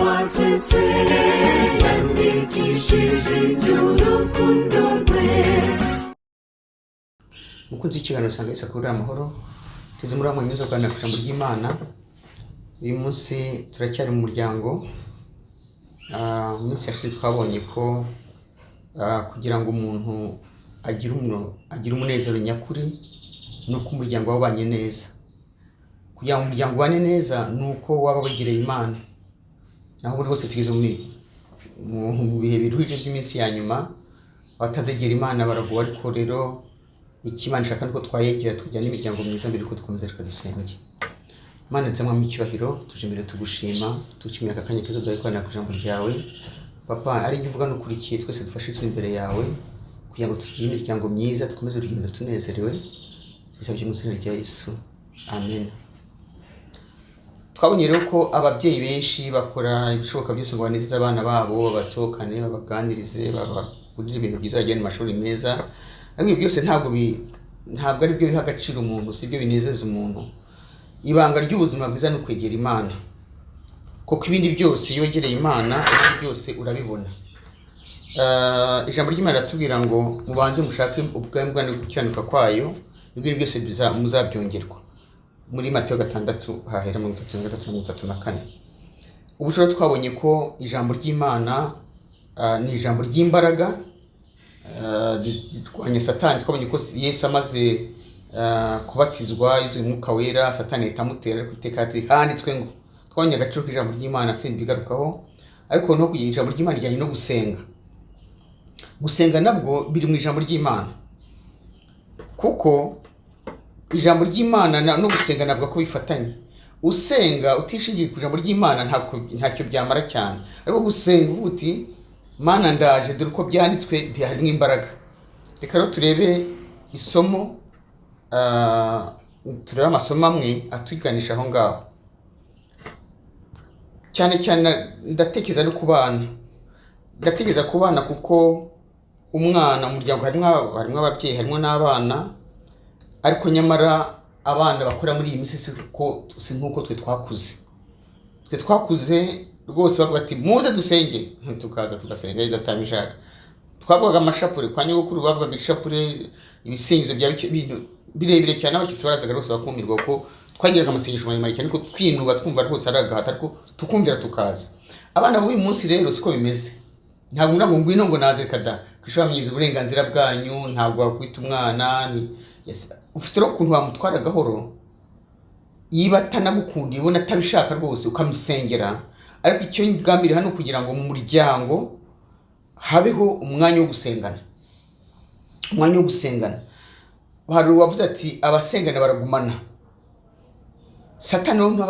Wa twese yandikishije iby'urukundo rwe. Umukunzi w'ikiganiro usanga Yesu akurira amahoro. Tugeze muri wa mwanya mwiza wo kuganira ku ijambo ry'Imana. Uyu munsi turacyari mu muryango. Mu minsi yashize twabonye ko kugira ngo umuntu agire umunezero nyakuri ni uko umuryango wabanye neza. Kugira ngo umuryango ubane neza ni uko waba wegereye Imana. Naho ubundi hose tugeze mu bihe biruhije by'iminsi ya nyuma, abatazegera Imana baragowe. Ariko rero icyo Imana ishaka nuko twayegera, tukagira n'imiryango myiza. Mbere yuko dukomeza, reka dusenge. Imana nzima mu icyubahiro, tuje imbere tugushima, tugushimira aka kanya keza duhaye kuganira ku ijambo ryawe. Papa, ari njye uvuga n'ukurikiye, twese dufashirizwe imbere yawe kugira ngo tugire imiryango myiza, dukomeze urugendo tunezerewe. Tubisabye mu izina rya Yesu, amen. Twabonye rero ko ababyeyi benshi bakora ibishoboka byose ngo banezeze abana babo, babasohokane, babaganirize, babagurire ibintu byiza, bajyane mu mashuri meza, ariko ibyo byose ntabwo ari byo biha agaciro umuntu, si byo binezeza umuntu. Ibanga ry'ubuzima bwiza ni ukwegera Imana, kuko ibindi byose, iyo wegereye Imana, ibindi byose urabibona. Ijambo ry'Imana riratubwira ngo mubanze mushake ubwami bwayo no gukiranuka kwayo, nibwo ibindi byose muzabyongerwa. Muri Matayo 6 hahera 33, 34. Ubu rero twabonye ko ijambo ry'Imana ni ijambo ry'imbaraga, rirwanya Satani. Twabonye ko Yesu amaze kubatizwa, yuzuye Umwuka Wera, Satani ahita amutera, ariko iteka ati handitswe ngo. Twabonye agaciro k'ijambo ry'Imana, simbigarukaho. Ariko no kugira ijambo ry'Imana rijyanye no gusenga, gusenga nabwo biri mu ijambo ry'Imana, kuko ijambo ry'Imana no gusenga navuga ko bifatanye. Usenga utishingiye ku ijambo ry'Imana ntacyo byamara cyane, ariko gusenga uvuga uti: "Mana, ndaje, dore uko byanditswe", harimo imbaraga. Reka rero turebe isomo, turebe amasomo amwe atuganisha aho ngaho. Cyane cyane ndatekereza no ku bana, ndatekereza ku bana, kuko umwana mu muryango harimo ababyeyi, harimo n'abana. Ariko nyamara abana bakora muri iyi minsi si nk'uko twe twakuze. Twe twakuze rwose bavuga ati: "Muze dusenge", tukaza tugasenga idatabishaka. Twavugaga amashapure kwa nyogokuru, bavugaga ishapure, ibisingizo bya bintu birebire cyane, abashyitsi barazaga rwose bakumirwa, kuko twagiraga amasengesho maremare cyane, ariko twinuba, twumva rwose ari agahato, ariko tukumvira tukaza. Abana b'uyu munsi rero siko bimeze. Ntabwo ngo ngwino, ngo naze, reka da. Ku ishuri bamenyereza uburenganzira bwanyu, ntabwo wakwita umwana ni yes. Ufite rero ukuntu wamutwara gahoro, yiba atanagukundiye, ubona atabishaka rwose, ukamusengera. Ariko icyo ngambiriye hano kugira ngo mu muryango habeho umwanya wo gusengana, umwanya wo gusengana. Hari uwavuze ati: "Abasengana baragumana." Satani we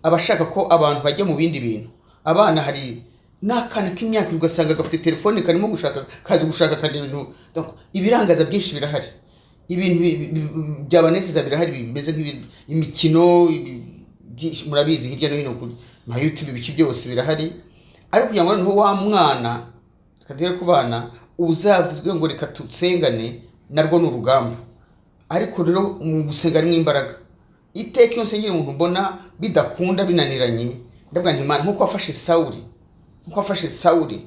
aba ashaka ko abantu bajya mu bindi bintu. Abana, hari n'akana k'imyaka ugasanga gafite telefone, karimo gushaka, kazi gushaka akareba ibintu. Donc, ibirangaza byinshi birahari, ibintu byabanezeza birahari, bimeze nk'imikino byinshi murabizi hirya no hino kuri ma YouTube, ibiki byose birahari. Ariko kugira ngo noneho wa mwana, reka duhere ku bana, uzavuzwe ngo reka dusengane, narwo ni urugamba. Ariko rero mu gusenga harimo imbaraga. Iteka iyo nsengera umuntu mbona bidakunda, binaniranye, ndavuga nti: "Imana, nk'uko wafashe Sawuli, nk'uko wafashe Sawuli,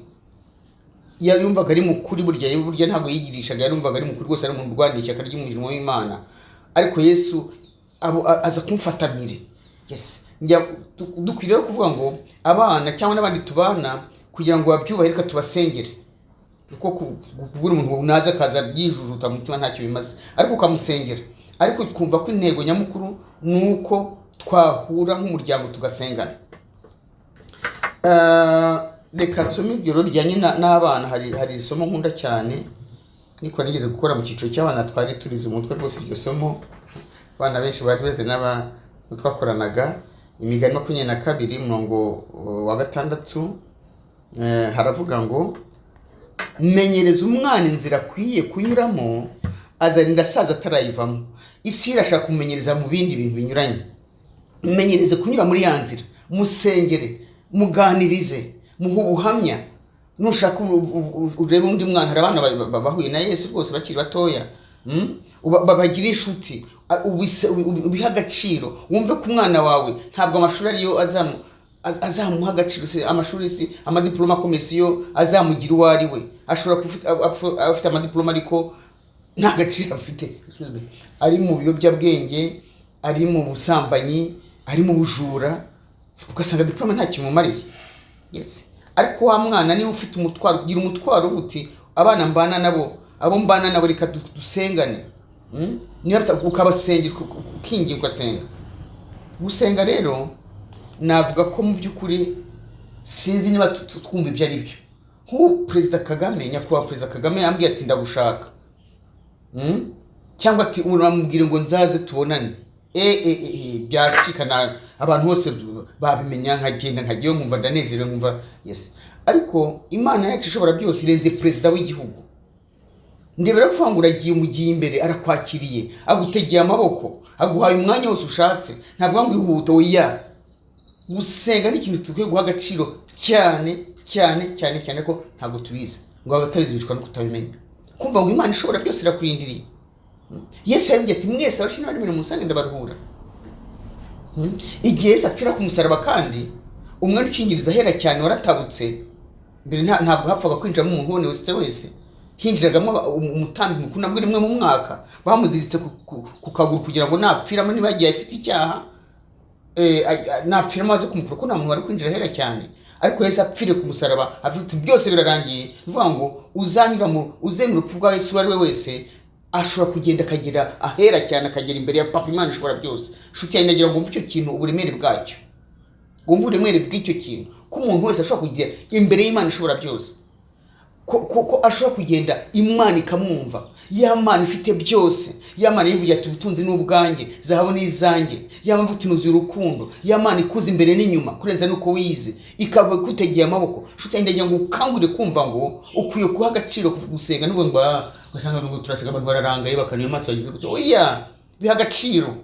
yumvaga ari mukuri." Burya ntabwo yigirishaga, yarumvaga ari mukuri rwose, ari umuntu urwanira ishyaka ry'umurimo w'Imana. Ariko Yesu aza kumfata mpiri. Yes, dukwiriye rero kuvuga ngo abana cyangwa n'abandi tubana, kugira ngo babyubahe, reka tubasengere, kuko kubwira umuntu naza akaza yijujuta mu mutima ntacyo bimaze, ariko ukamusengera. Ariko twumva ko intego nyamukuru ni uko twahura nk'umuryango tugasengana. Reka nsome ibyo rero bijyanye n'abana. Hari isomo nkunda cyane, niko nigeze gukora mu cyiciro cy'abana, twari turize umutwe rwose iryo somo. Abana benshi bari beze n'aba twakoranaga. Imigani 22, umurongo wa 6, haravuga ngo: "Menyereza umwana inzira akwiye kunyuramo, azarinda asaza atarayivamo." Isi irashaka kumumenyereza mu bindi bintu binyuranye. Mumenyereze kunyura muri ya nzira, musengere, muganirize, muhe ubuhamya. Nushaka urebe undi mwana. Hari abana bahuye na Yesu rwose bakiri batoya. Babagire inshuti, ubihe agaciro, wumve ko umwana wawe ntabwo amashuri ariyo azamu. Azamuha agaciro se amashuri, si amadiploma akomeye siyo azamugira uwo ari we. Ashobora kuba afite amadiploma ariko nta gaciro afite. Excuse me. Ari mu biyobyabwenge, ari mu busambanyi, ari mu bujura, ugasanga diploma nta kimumariye. Yes, ariko wa mwana niba ufite umutwaro, ugira umutwaro uvuga uti: "Abana mbana nabo, abo mbana nabo, reka dusengane." Niba ukabasengera, ukinginga, ugasenga. Gusenga rero navuga ko mu by'ukuri sinzi niba twumva ibyo ari byo. Nk'ubu Perezida Kagame, Nyakubahwa Perezida Kagame yambwiye ati: "Ndagushaka." Cyangwa ati: "Uramubwire ngo nzaze tubonane." Byacika na abantu bose babimenya, nkagenda, nkajyayo, nkumva ndanezerewe, nkumva yes. Ariko Imana yacu ishobora byose irenze perezida w'igihugu. Ndebera kuvuga ngo uragiye, umugiye imbere, arakwakiriye, agutegeye amaboko, aguhaye umwanya wose ushatse. Ntabwo ngo ihute, oya. Gusenga ni ikintu dukwiye guha agaciro cyane cyane cyane cyane, ko ntabwo tubizi, ngo abatabizi bicwa no kutabimenya. Kumva ngo Imana ishobora byose irakurindiriye. Yesu yarabwiye ati: "Mwese abarushye n'abaremerewe musange, ndabaruhura." Igihe Yesu apfira ku musaraba, kandi umwenda ukingiriza ahera cyane waratabutse. Mbere ntabwo hapfaga kwinjiramo umuntu ubone wese wese, hinjiragamo umutambyi mukuru, nabwo rimwe mu mwaka, bamuziritse ku kaguru kugira ngo napfiramo, niba yagiye afite icyaha, napfiramo aze kumukura, ko nta muntu wari kwinjira ahera cyane. Ariko Yesu apfiriye ku musaraba, avuga ati: "Byose birarangiye." Ni ukuvuga ngo uzanyura mu uzemera urupfu rwa Yesu uwo ari we wese ashobora kugenda akagera ahera cyane, akagera imbere ya Papa Imana ishobora byose. Nshuti yanjye, nagira ngo wumve icyo kintu, uburemere bwacyo, wumve uburemere bw'icyo kintu, ko umuntu wese ashobora kugera imbere y'Imana ishobora byose, ko ashobora kugenda Imana ikamwumva, ya Mana ifite byose, ya Mana yivugira ati: "Ubutunzi ni ubwanjye, zahabu ni izanjye", ya Mana ivuga nuzuye urukundo, ya Mana ikuze imbere n'inyuma kurenza nuko wize, ikaba ikutegeye amaboko. Nshuti yanjye, ndagira ngo ukangurire kumva ngo ukwiye guha agaciro gusenga. N'ubu ngo ugasanga ngo turasenga, abantu bararangaye, bakanuye amaso, bagize gutya. Oya, biha agaciro.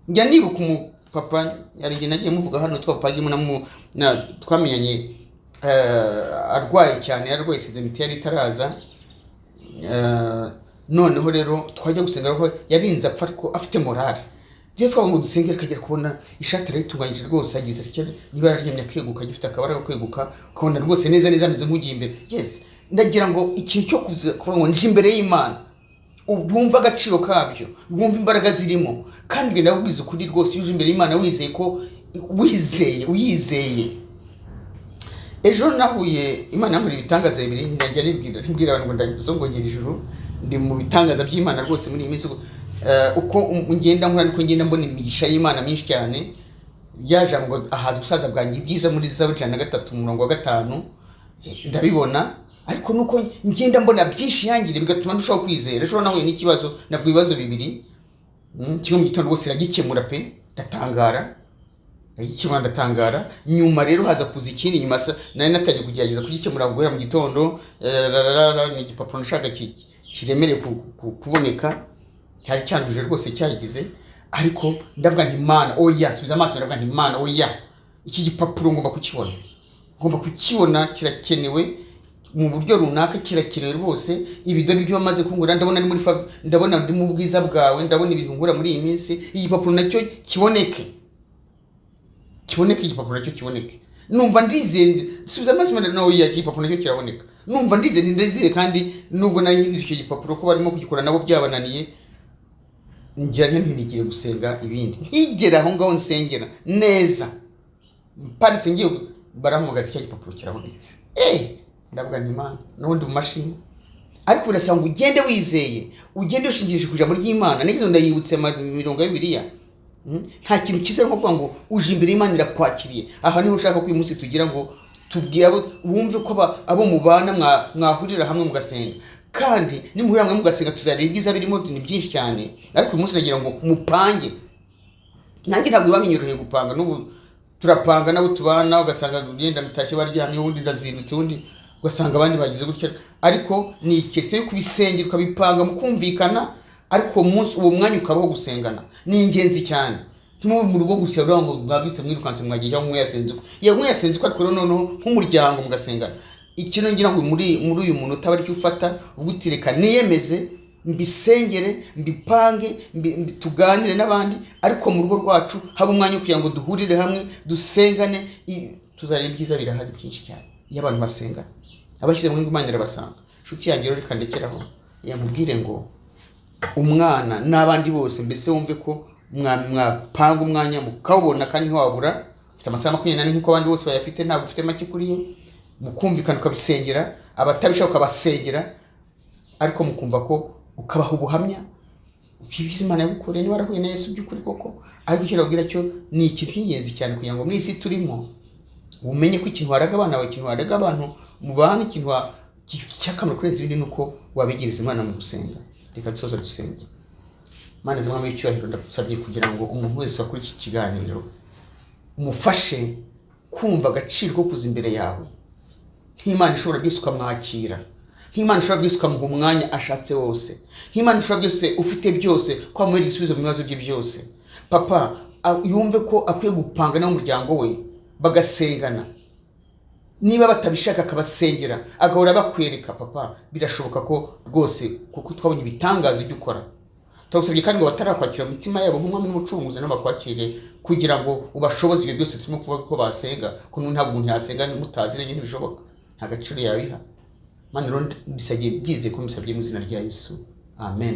Njya nibuka umupapa, hari igihe nagiye muvuga hano, witwa Papa Gimu, twamenyanye arwaye cyane, yarwaye sida, imiti yari itaraza. Noneho rero twajya gusenga, ariko yarinze apfa ariko afite morale. Iyo twavuga ngo dusengere, akagera kubona ishati arayitunganyije rwose, agize atya, niba yararyamye akeguka, agifite akabaraga kweguka, ukabona rwose neza neza ameze nk'ugiye imbere. Yes, ndagira ngo ikintu cyo kuvuga ngo nje imbere y'Imana, wumva agaciro kabyo, wumva imbaraga zirimo. Kandi ngenda ndakubwiza ukuri rwose, iyo uje imbere y'Imana wizeye, ko wizeye, uyizeye. Ejo nahuye, Imana yankoreye ibitangaza bibiri. Njya nibwira, mbwira abantu ngo ndazongongera ijuru, ndi mu bitangaza by'Imana rwose muri iyi minsi. Uko ngenda nkura niko ngenda mbona imigisha y'Imana myinshi cyane. Rya jambo ngo ahaza ubusaza bwanjye ibyiza, muri Zaburi 103 umurongo wa 5, ndabibona. Ariko nuko ngenda mbona byinshi yangire, bigatuma ndushaho kwizera. Ejo nahuye n'ikibazo, nabwo ibibazo bibiri. Kimwe mu gitondo rwose iragikemura pe, ndatangara, ndagikemura ndatangara. Nyuma rero haza kuza ikindi nyuma, nari natangiye kugerageza kugikemura guhera mu gitondo. Rararara, ni igipapuro nashaka kiremereye kuboneka, cyari cyanduje rwose cyagize. Ariko ndavuga nti: "Imana, oya." Subiza amaso, ndavuga nti: "Imana, oya, iki gipapuro ngomba kukibona, ngomba kukibona, kirakenewe mu buryo runaka, kirakenewe rwose." Ibi dore ibyo wamaze kungura, ndabona ndi muri ndabona ndi mu bwiza bwawe, ndabona ibintu ngura muri iyi minsi. Igipapuro nacyo kiboneke, kiboneke, igipapuro nacyo kiboneke. Numva ndizeye, subiza amaso inyuma, no oya, igipapuro nacyo kiraboneka. Numva ndizeye, ndizeye. Kandi nubwo nari nkiri icyo gipapuro ko barimo kugikora nabo byabananiye, ngira nti ntigiye gusenga ibindi. Nkigera aho ngaho nsengera neza, mparitse ngiye, barampamagara, cya gipapuro kirabonetse. Ndavuga nti: "Imana, n'ubundi mu mashini." Ariko birasaba ngo ugende wizeye, ugende ushingikirije ku ijambo ry'Imana. Nigeze ndayibutse mirongo ya Bibiliya. Nta kintu cyiza nko kuvuga ngo uje imbere y'Imana irakwakiriye. Aha niho ushaka ko uyu munsi tugira ngo tubwire abo wumve ko abo mubana mwahurira hamwe mugasenga. Kandi nimuhurira hamwe mugasenga, tuzareba ibyiza birimo, ni byinshi cyane. Ariko uyu munsi nagira ngo mupange. Nanjye ntabwo biba binyoroheye gupanga. N'ubu turapanga nabo tubana, ugasanga ugenda mutashye baryamye, ubundi ndazindutse, ubundi ugasanga abandi bagize gutya. Ariko ni ikesiyo yo kubisengera, ukabipanga mukumvikana. Ariko uwo munsi, uwo mwanya ukabaho gusengana, ni ingenzi cyane. Ntimube mu rugo gusa uravuga ngo mwabitse, mwirukanse, mwagiye, cyangwa umwe yasenze uko, yego umwe yasenze uko, ariko rero noneho nk'umuryango mugasengana. Ikintu ngira ngo muri uyu muntu utaba aricyo ufata uvuga uti: "Reka niyemeze Mbisengere, mbipange, tuganire n'abandi, ariko mu rugo rwacu habe umwanya wo kugira ngo duhurire hamwe dusengane. Tuzareba ibyiza birahari byinshi cyane iyo abantu basengana. Abashyize mu Imana irabasanga. Inshuti yanjye rero, reka ndekeraho, yamubwire ngo umwana n'abandi bose, mbese wumve ko mwapanga umwanya mukawubona, kandi ntiwabura. Ufite amasaha 24 nk'uko abandi bose bayafite, ntabwo ufite make kuri yo. Mukumvikana, ukabisengera, abatabishaka ukabasengera, ariko mukumva ko ukabaha ubuhamya bw'ibyiza Imana yagukoreye, niba warahuye na Yesu by'ukuri koko. Ariko icyo nabwira cyo ni ikintu cy'ingenzi cyane kugira ngo muri iyi si turimo umenye ko ikintu waraga abana bawe, ikintu waraga abantu mubana, ikintu cy'akamaro kurenza ibindi ni uko wabegereza Imana mu gusenga. Reka dusoza dusenge. Mana zimwe y'icyubahiro, ndagusabye kugira ngo umuntu wese wakora iki kiganiro umufashe kumva agaciro ko kuza imbere yawe nk'Imana ishobora byose, ukamwakira nk'Imana ishobora byose, ukamuha umwanya ashatse wose, nk'Imana ishobora byose, ufite byose, ko wamuhera igisubizo mu bibazo bye byose. Papa, yumve ko akwiye gupanga n'umuryango we bagasengana, niba batabishaka akabasengera, agahora bakwereka. Papa, birashoboka ko rwose, kuko twabonye ibitangaza ibyo ukora. Turagusabye kandi ngo batarakwakira mu mitima yabo nk'umwami n'umucunguzi nabo bakwakire, kugira ngo ubashoboze ibyo byose turimo kuvuga ko basenga, ko ntabwo umuntu yasenga mutaziranye, ntibishoboka, nta gaciro yabiha. Mana rero, mbisabye byizeye ko mbisabye mu izina rya Yesu, amen.